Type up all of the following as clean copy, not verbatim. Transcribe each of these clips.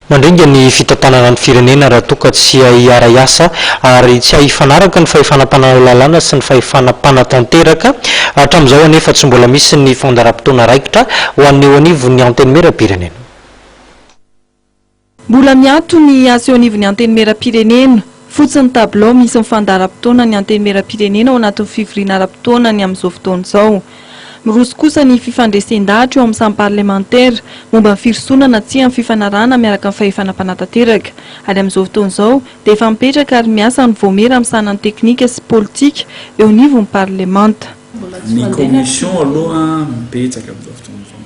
Mandringa ny fitantanana ny firenena raha toa ka tsy hiara-hiasa ary tsy hifanaraka ny fahefana mpanao lalàna sy ny fahefana mpanatanteraka. Hatramin'izao anefa tsy mbola misy ny fandaharam-potoana raikitra ho an'ny eo anivon'ny Antenimierampirenena. Mbola miato ny asa eo anivon'ny Antenimierampirenena. Fotsy ny tabilao misy ny fandaharam-potoana ny Antenimierampirenena ao anatin'ny fivoriana ara-potoanany amin'izao fotoana izao. Miroso kosa ny fifandresen-dahatra eo amin'ny samy parlemantera momba ny firosoana na tsia amin'ny fifanarahana miaraka amin'ny fahefana mpanatanteraka. Ary amin'izao fotoana izao dia efa mipetraka ary miasa ny vaomiera misahana ny teknika sy politika eo anivon'ny parlemanta. Ny commission aloha mipetraka amin'izao fotoana izao.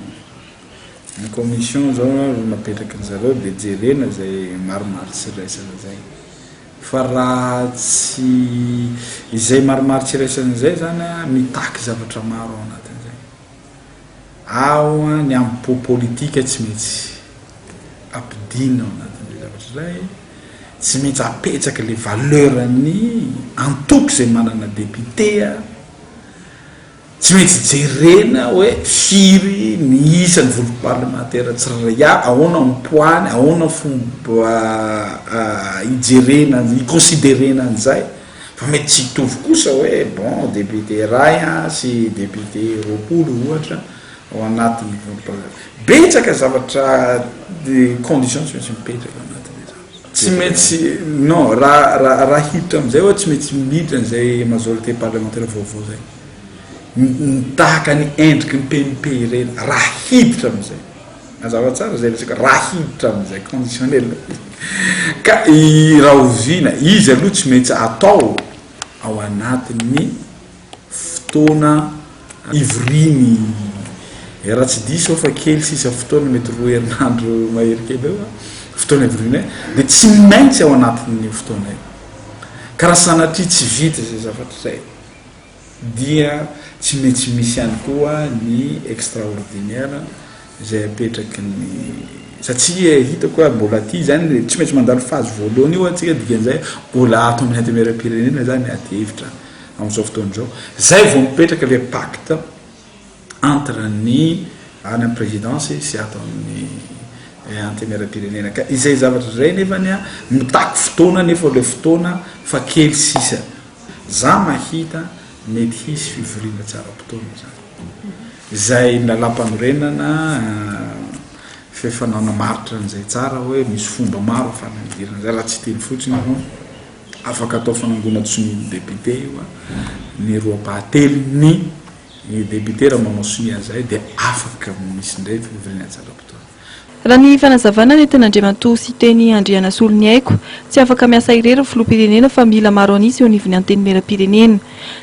Ny commission izao no napetraky ny zareo dia jerena izay maromaro tsy iraisana izay. Fa raha tsy izay maromaro tsy iraisana izay izany an, mitaky zavatra maro ao anatin'izay. Ao an, ny ampo politika tsy maintsy ampidinina ao anatin'izay zavatra izay, tsy maintsy apetraka ilay valeur-n'ny antoko izay manana député an, Tsy maintsy jerena hoe firy ny isan'ny vondrom-parlemantera tsirairay avy, ahoana ny poids-ny, ahoana ny fomba hijerena, hi-considerer-na an'izay, fa mety tsy hitovy kosa hoe bon député iray sy député 20 ohatra ao anatin'ny vondrom-parlemantera. Betsaka zavatra conditions tsy maintsy mipetraka ao anatin'ilay zavatra. Tsy maintsy, non, raha raha hiditra amin'izay aho tsy maintsy miditra an'izay majorité parlementaire vaovao izay. Ny tahaka ny endriky ny PMP ireny, raha hiditra amin'izay. Mazava tsara izay resaka, raha hiditra amin'izay, conditionnel. Ka i rahoviana, izy aloha tsy maintsy atao ao anatin'ny fotoana ivoriany, raha tsy diso aho fa kely sisa fotoana, mety roa herinandro mahery kely eo, fotoana ivoriana dia tsy maintsy ao anatin'io fotoana io. Ka raha sanatria tsy vita izay zavatra izay, dia tsy maintsy misy ihany koa ny extraordinaire izay apetraky ny satria hitako hoe mbola aty izany tsy maintsy mandalo phase voalohany io antsika dikan'izay mbola ato amin'ny antenimierampirenena izany ady hevitra amin'izao fotoana izao zay vao mipetraka le pacte entre ny any amin'ny présidence sy ato amin'ny antenimierampirenena ka izay zavatra izay nefany a mitaky fotoana nefa le fotoana fa kely sisa Za mahita mety hisy fivoriana tsy ara-potoana zany. Izay ny lalàmpanorenana f'efa nanamaritra an'izay tsara hoe misy fomba maro ahafahana midirana an'izay raha tsy hiteny fotsiny aho. Afaka atao fanangonan-tsonian'ny député io an, ny roa ampahatelon'ny député raha manao sonia an'izay dia afaka misy indray fivoriana tsy ara-potoana. Raha ny fanazavana nentin'Andriamatoa Siteny Andrianasoloniaiko, tsy afaka miasa irery ny filoham-pirenena fa mila maro an'isa eo anivon'ny Antenimierampirenena.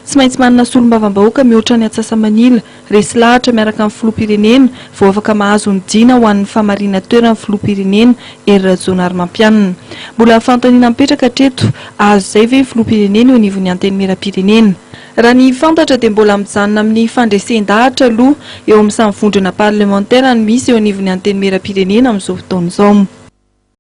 Tsy maintsy manana solombavambahoaka mihoatra ny atsasa-manila, resy lahatra miaraka amin'ny filoham-pirenena vao afaka mahazo ny dina ho an'ny fahamarinan-toeran'ny filoham-pirenena Hery Rajaonarimampianina. Mbola fanontaniana mipetraka hatreto, azo izay ve ny filoham-pirenena eo anivon'ny Antenimierampirenena? Raha ny fantatra dia mbola mijanona amin'ny fandresen-dahatra aloha eo amin'ny samy vondrona parlemantera no misy eo anivon'ny Antenimierampirenena amin'izao fotoana izao.